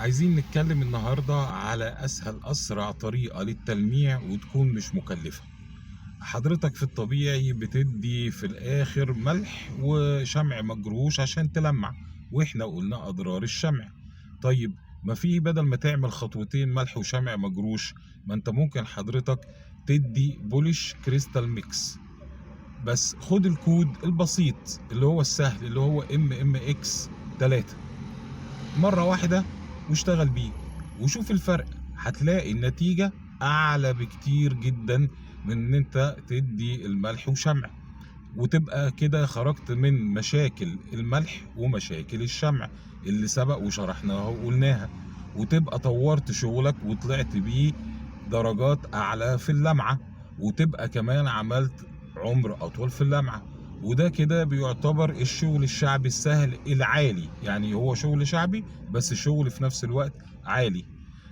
عايزين نتكلم النهاردة على أسهل أسرع طريقة للتلميع وتكون مش مكلفة. حضرتك في الطبيعي بتدي في الآخر ملح وشمع مجروش عشان تلمع، وإحنا قلنا أضرار الشمع. طيب ما في بدل ما تعمل خطوتين ملح وشمع مجروش، ما انت ممكن حضرتك تدي polish Crystal Mix. بس خد الكود البسيط اللي هو السهل اللي هو MMX 3 مرة واحدة واشتغل بيه وشوف الفرق. هتلاقي النتيجة أعلى بكتير جدا من ان انت تدي الملح وشمع، وتبقى كده خرجت من مشاكل الملح ومشاكل الشمع اللي سبق وشرحناها وقلناها، وتبقى طورت شغلك وطلعت بيه درجات أعلى في اللمعة، وتبقى كمان عملت عمر أطول في اللمعة. وده كده بيعتبر الشغل الشعبي السهل العالي، يعني هو شغل شعبي بس شغل في نفس الوقت عالي.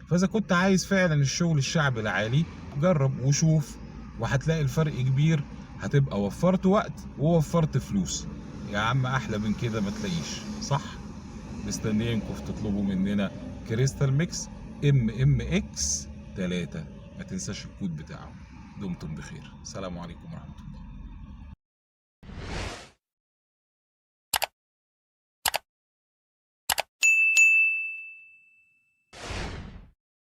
فإذا كنت عايز فعلا الشغل الشعبي العالي جرب وشوف، وهتلاقي الفرق كبير. هتبقى وفرت وقت ووفرت فلوس. يا عم أحلى من كده ما تلاقيش، صح؟ مستنيينكم تطلبوا مننا Crystal Mix MMX 3، ما تنساش الكود بتاعه. دمتم بخير، السلام عليكم ورحمة الله.